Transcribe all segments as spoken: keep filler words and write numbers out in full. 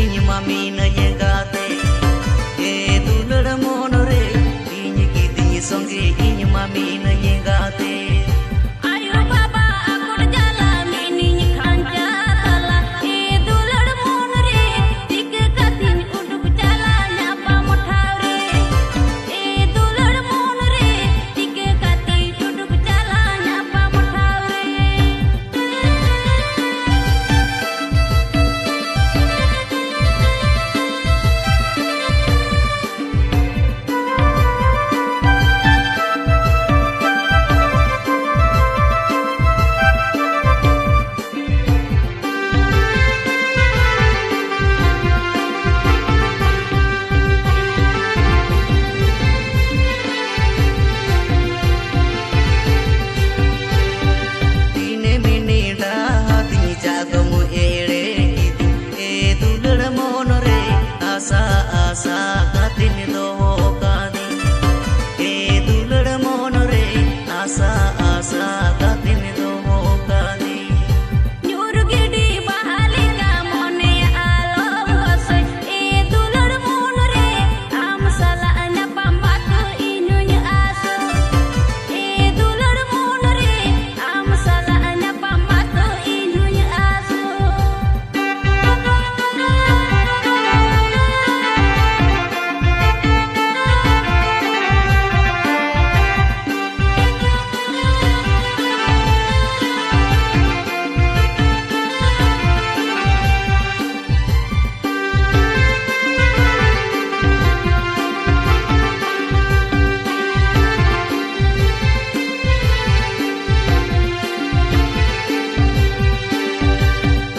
ᱤᱧ ᱢᱟ ᱢᱤᱱᱟᱹᱧ ᱜᱟᱛᱮ, ᱮ ᱫᱩᱞᱟᱹᱲ ᱢᱚᱱ ᱨᱮ, ᱤᱧ ᱠᱤᱫᱤᱧ ᱥᱚᱸᱜᱮ, ᱤᱧ ᱢᱟ ᱢᱤᱱᱟᱹᱧ ᱜᱟᱛᱮ᱾ ᱟᱭᱳ ᱵᱟᱵᱟ ᱟᱠᱚᱴ ᱡᱟᱞᱟ, ᱢᱤᱱᱤᱧ ᱠᱷᱟᱧᱪᱟ ᱛᱟᱞᱟ, ᱮ ᱫᱩᱞᱟᱹᱲ ᱢᱚᱱ ᱨᱮ, ᱪᱤᱠᱟᱹ ᱠᱟᱛᱮᱧ ᱩᱰᱩᱠ ᱪᱟᱞᱟᱜ ᱧᱟᱯᱟᱢ ᱴᱷᱟᱶ ᱨᱮ? ᱮ ᱫᱩᱞᱟᱹᱲ ᱢᱚᱱ ᱨᱮ, ᱪᱤᱠᱟᱹ ᱠᱟᱛᱮᱧ ᱩᱰᱩᱠ ᱪᱟᱞᱟᱜ ᱧᱟᱯᱟᱢ ᱴᱷᱟᱶ ᱨᱮ? ᱫᱤᱱᱮ ᱢᱮᱱᱮ ᱰᱟᱦᱟᱛᱤᱧ ᱪᱟᱫᱚᱢ ᱮᱲᱮ ᱠᱤᱫᱤᱧ, ᱮ ᱫᱩᱞᱟᱹᱲ ᱢᱚᱱ ᱨᱮ ᱟᱥᱟ ᱟᱥᱟ ᱠᱟᱛᱮᱧ ᱫᱚᱦᱚ ᱠᱟᱫᱤᱧ, ᱮ ᱫᱩᱞᱟᱹᱲ ᱢᱚᱱ ᱨᱮ ᱟᱥᱟ ᱟᱥᱟ ᱠᱟᱛᱮᱧ ᱫᱚᱦᱚ ᱠᱟᱫᱤᱧ᱾ ᱧᱩᱨ ᱜᱤᱰᱤ ᱵᱟᱦᱟ ᱞᱮᱠᱟ ᱢᱚᱱᱮ ᱟᱞᱚᱢ ᱜᱚᱥᱚᱭ, ᱮ ᱫᱩᱞᱟᱹᱲ ᱢᱚᱱ ᱨᱮ ᱟᱢ ᱥᱟᱞᱟᱜ ᱧᱟᱯᱟᱢ ᱢᱟᱛᱚ ᱤᱧ ᱦᱚᱸᱧ ᱟᱥᱚᱜ᱾ ᱮ ᱫᱩᱞᱟᱹᱲ ᱢᱚᱱ ᱨᱮ ᱟᱢ ᱥᱟᱞᱟᱜ ᱧᱟᱯᱟᱢ ᱢᱟᱛᱚ ᱤᱧ ᱦᱚᱸᱧ ᱟᱥᱚᱜ᱾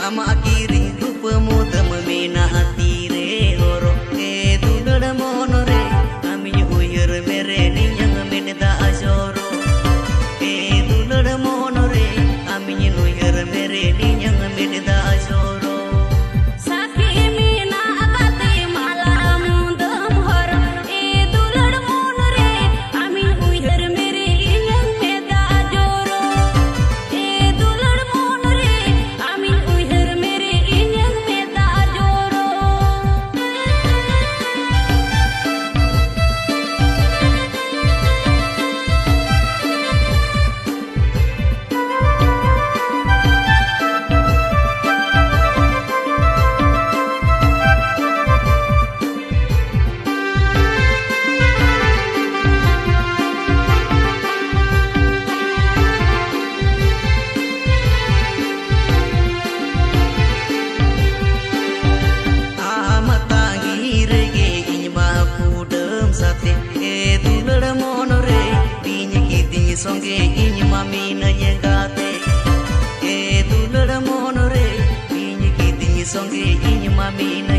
ᱟᱢᱟᱜ ᱠᱤᱨᱤᱧ ᱨᱩᱯᱟᱹ ᱢᱩᱫᱟᱹᱢ ᱢᱮᱱᱟᱜᱼᱟ ᱛᱤᱨᱮ ᱦᱚᱨᱚᱜ, ᱮ ᱫᱩᱞᱟᱹᱲ ᱢᱚᱱ ᱨᱮ ᱟᱢᱤᱧ ᱩᱭᱦᱟᱹᱨ ᱢᱮᱨᱮ ᱱᱤᱭᱟᱹᱝ ᱢᱮᱫ ᱫᱟᱜ ᱡᱚᱨᱚ᱾ ᱮ ᱫᱩᱞᱟᱹᱲ ᱢᱚᱱ ᱨᱮ ᱟᱢᱤᱧ ᱩᱭᱦᱟᱹᱨ ᱢᱮᱨᱮ ᱱᱤᱭᱟᱹᱝ ᱢᱮᱫ ᱫᱟᱜ ᱡᱚᱨᱚ᱾ ᱥᱟᱹᱠᱷᱤ ᱢᱮᱱᱟᱜ ᱟᱠᱟᱫ ᱛᱮ ᱢᱟᱞᱟ ᱢᱩᱫᱟᱹᱢ ᱦᱚᱨᱚᱜ, ᱮ ᱫᱩᱞᱟᱹᱲ ᱢᱚᱱ ᱨᱮ ᱟᱢᱤᱧ ᱩᱭᱦᱟᱹᱨ ᱢᱮᱨᱮ ᱤᱧᱟᱹᱝ ᱢᱮᱫ ᱫᱟᱜ ᱡᱚᱨᱚ᱾ ᱮ ᱫᱩᱞᱟᱹᱲ ᱢᱚᱱ ᱨᱮ ᱟᱢᱤᱧ ᱩᱭᱦᱟᱹᱨ ᱢᱮᱨᱮ ᱤᱧᱟᱹᱝ ᱢᱮᱫ ᱫᱟᱜ ᱡᱚᱨᱚ᱾ ᱥᱚᱸᱜᱮ ᱤᱧ ᱢᱟ ᱢᱤᱱᱟᱹᱧ ᱜᱟᱛᱮ, ᱮ ᱫᱩᱞᱟᱹᱲ ᱢᱚᱱ ᱨᱮ ᱤᱧ ᱜᱤᱫᱤᱧ ᱥᱚᱸᱜᱮ ᱤᱧ ᱢᱟ ᱢᱤᱱᱟᱹᱧ